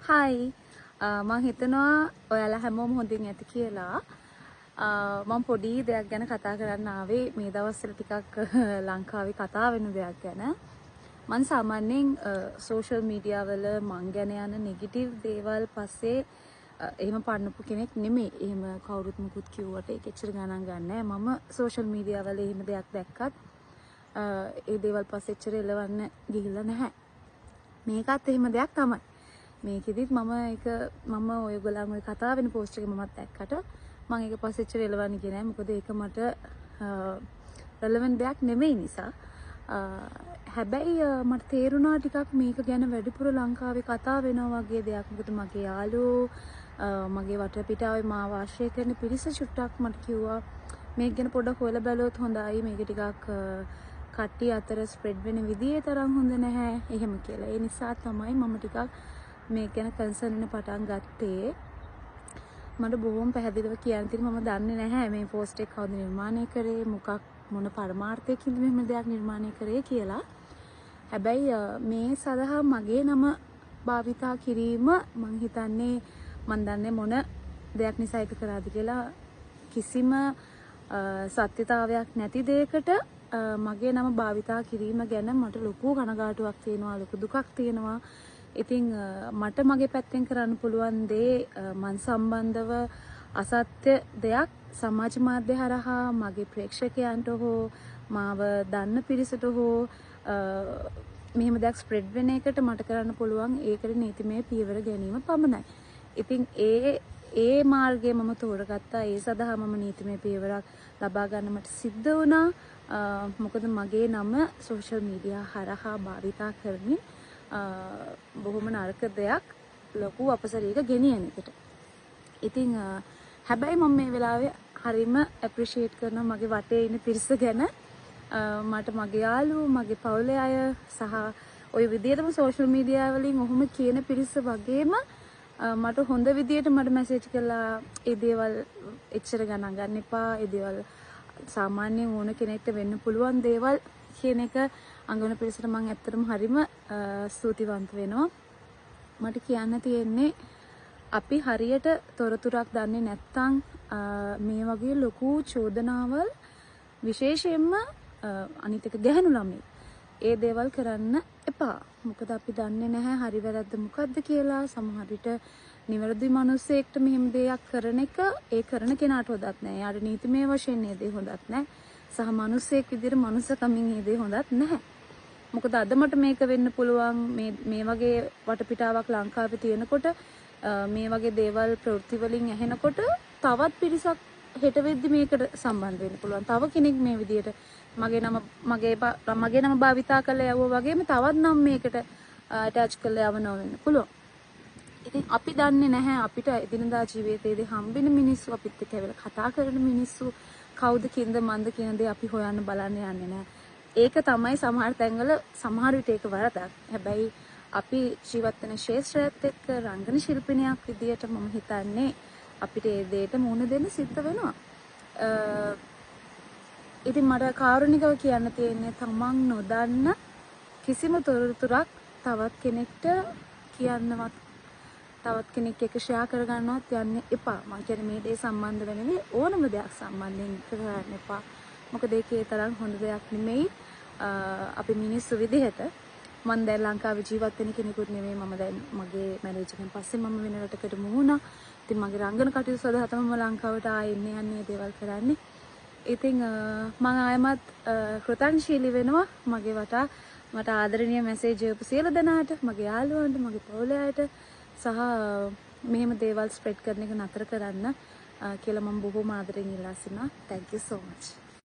Hi, මං හිතනවා ඔයාලා හැමෝම හොඳින් ඇති කියලා. මං පොඩි දෙයක් ගැන කතා කරන්න ආවේ මේ දවස්වල ටිකක් ලංකාවේ කතා වෙන දෙයක් ගැන. මං සාමාන්‍යයෙන් සෝෂල් මීඩියා වල මං ගැන යන නෙගටිව් දේවල් පස්සේ එහෙම පන්නපු කෙනෙක් නෙමෙයි. එහෙම කවුරුත් මුකුත් කිව්වට ඒක එච්චර ගණන් ගන්නෑ. මම සෝෂල් මීඩියා වල එහෙම දෙයක් දැක්කත් ඒ දේවල් පස්සේ එච්චර එලවන්න ගිහිල්ලා නැහැ. මේකත් එහෙම දෙයක් තමයි. මේකෙදිත් මම ඒක මම ඔයගොල්ලන් ඔය කතා වෙන පෝස්ට් එක මමත් දැක්කට මම ඒක පස්සේ එච්චර එලවන්න ගියේ නෑ. මොකද ඒක මට රෙලෙවන්ට් දෙයක් නෙමෙයි නිසා. හැබැයි මට තේරුණා ටිකක් මේක ගැන වැඩිපුර ලංකාවේ කතා වෙනවා වගේ දෙයක්. මොකද මගේ යාළුවෝ මගේ වටපිටාවේ මාව ආශ්‍රය කරන පිරිස චුට්ටක් මට කිව්වා මේක ගැන පොඩ්ඩක් හොයලා බැලුවොත් හොඳයි. මේක ටිකක් කට්ටිය අතර ස්ප්‍රෙඩ් වෙන විදිහේ තරම් හොඳ නැහැ එහෙම කියලා. ඒ නිසා තමයි මම ටිකක් මේක ගැන කන්සර්න් වෙන්න පටන් ගත්තේ. මට බොහොම පැහැදිලිව කියන්න තියෙන මම දන්නේ නැහැ මේ පෝස්ට් එක කවුද නිර්මාණය කරේ, මොකක් මොන පරමාර්ථයකින්ද මෙහෙම දෙයක් නිර්මාණය කරේ කියලා. හැබැයි මේ සඳහා මගේ නම භාවිතා කිරීම මං හිතන්නේ මං දන්නේ මොන දෙයක් නිසා ඒක කරාද කියලා. කිසිම සත්‍යතාවයක් නැති දෙයකට මගේ නම භාවිතා කිරීම ගැන මට ලොකු කනගාටුවක් තියෙනවා, ලොකු දුකක් තියෙනවා. ඉතින් මට මගේ පැත්තෙන් කරන්න පුළුවන් දේ මං සම්බන්ධව අසත්‍ය දෙයක් සමාජ මාධ්‍ය හරහා මගේ ප්‍රේක්ෂකයන්ට හෝ මාව දන්න පිරිසට හෝ මෙහෙම දෙයක් ස්ප්‍රෙඩ් වෙන එකට මට කරන්න පුළුවන් ඒකට නීතිමය පියවර ගැනීම පමණයි. ඉතින් ඒ මාර්ගය මම තෝරගත්තා. ඒ සඳහා මම නීතිමය පියවරක් ලබා ගන්න මට සිද්ධ වුණා. මොකද මගේ නම සෝෂල් මීඩියා හරහා භාවිතා කරමින් බොහොම නරක දෙයක් ලොකු අපසරියක ගෙනියන එකට. ඉතින් හැබැයි මම මේ වෙලාවේ හරිම ඇප්‍රීෂিয়েට් කරනවා මගේ වටේ ඉන්න පිරිස ගැන. මට මගේ යාළුවෝ, මගේ පවුලේ අය සහ ওই විදියටම සෝෂල් මීඩියා වලින් ඔහොම කියන පිරිස වගේම මට හොඳ විදියට මට මැසේජ් කළා ඒ දේවල් එච්චර ගණන් ගන්න එපා, ඒ දේවල් සාමාන්‍යයෙන් ඕන කෙනෙක්ට වෙන්න පුළුවන් දේවල් කියන එක අඟවන පිරිසට මං ඇත්තටම හරිම ස්තුතිවන්ත වෙනවා. මට කියන්න තියෙන්නේ අපි හරියට තොරතුරක් දන්නේ නැත්නම් මේ වගේ ලොකු චෝදනාවල් විශේෂයෙන්ම අනිත් එක ගැහැණු ළමයි ඒ දේවල් කරන්න එපා. මොකද අපි දන්නේ නැහැ හරි වැරද්ද මොකද්ද කියලා. සමහර විට නිවැරදි මිනිස්සෙක්ට මෙහෙම දෙයක් කරන එක ඒ කරන කෙනාට හොදත් නෑ. එයාට නීතිමය වශයෙන් ඒ දේ හොදත් නෑ. සහ මිනිස්සෙක් විදිහට මනුස්සකමින් ඒ දේ හොදත් නැහැ. මොකද අද මට මේක වෙන්න පුළුවන් මේ වගේ වටපිටාවක් ලංකාවේ තියෙනකොට මේ වගේ දේවල් ප්‍රවෘත්ති වලින් ඇහෙනකොට තවත් පිරිසක් හෙට වෙද්දි මේකට සම්බන්ධ වෙන්න පුළුවන්. තව කෙනෙක් මේ විදිහට මගේ නම භාවිතා කරලා යවුවා වගේම තවත් නම් මේකට ඇටච් කරලා යවනවා වෙන්න පුළුවන්. ඉතින් අපි දන්නේ නැහැ අපිට එදිනදා ජීවිතයේදී හම්බෙන මිනිස්සු, අපිත් එක්ක ඇවිල්ලා කතා කරන මිනිස්සු කවුද කින්ද මන්ද කියන දේ අපි හොයන්න බලන්න යන්නේ නැහැ. ඒක තමයි සමහර තැන්වල සමහර විට ඒක වරදක්. හැබැයි අපි ජීවත් වෙන ක්ෂේත්‍රයත් එක්ක රංගන ශිල්පිනියක් විදියට මම හිතන්නේ අපිට ඒ දෙයට මුහුණ දෙන්න සිද්ධ වෙනවා. ඉතින් මට කාරුණිකව කියන්න තියෙන්නේ තමන් නොදන්න කිසිම තොරතුරක් තවත් කෙනෙක්ට කියන්නවත් තවත් කෙනෙක් එක්ක ෂෙයා කරගන්නවත් යන්න එපා. මං කියන්නේ මේ දේ සම්බන්ධ වෙන්නේ ඕනම දෙයක් සම්බන්ධයෙන් කරන්න එපා. මොකද ඒකේ තරම් හොඳ දෙයක් නෙමෙයි අපි මිනිස්සු විදිහට. මං දැන් ලංකාවේ ජීවත් වෙන කෙනෙකුත් නෙමෙයි. මම දැන් මගේ මැරේජ් එකෙන් පස්සේ මම වෙන රටකට මුහුණා. ඉතින් මගේ රංගන කටයුතු සඳහා තමයි මම ලංකාවට ආයෙ එන්නේ යන්නේ දේවල් කරන්නේ. ඉතින් මං ආයෙමත් කෘතඥශීලී වෙනවා මගේ වටා මට ආදරණීය මැසේජ් එවපු සියලු දෙනාට, මගේ යාළුවන්ට, මගේ පවුලේ අයට සහ මෙහෙම දේවල් ස්ප්‍රෙඩ් කරන එක නතර කරන්න කියලා මම බොහොම ආදරෙන් ඉල්ලා සිටිනවා. Thank you so much.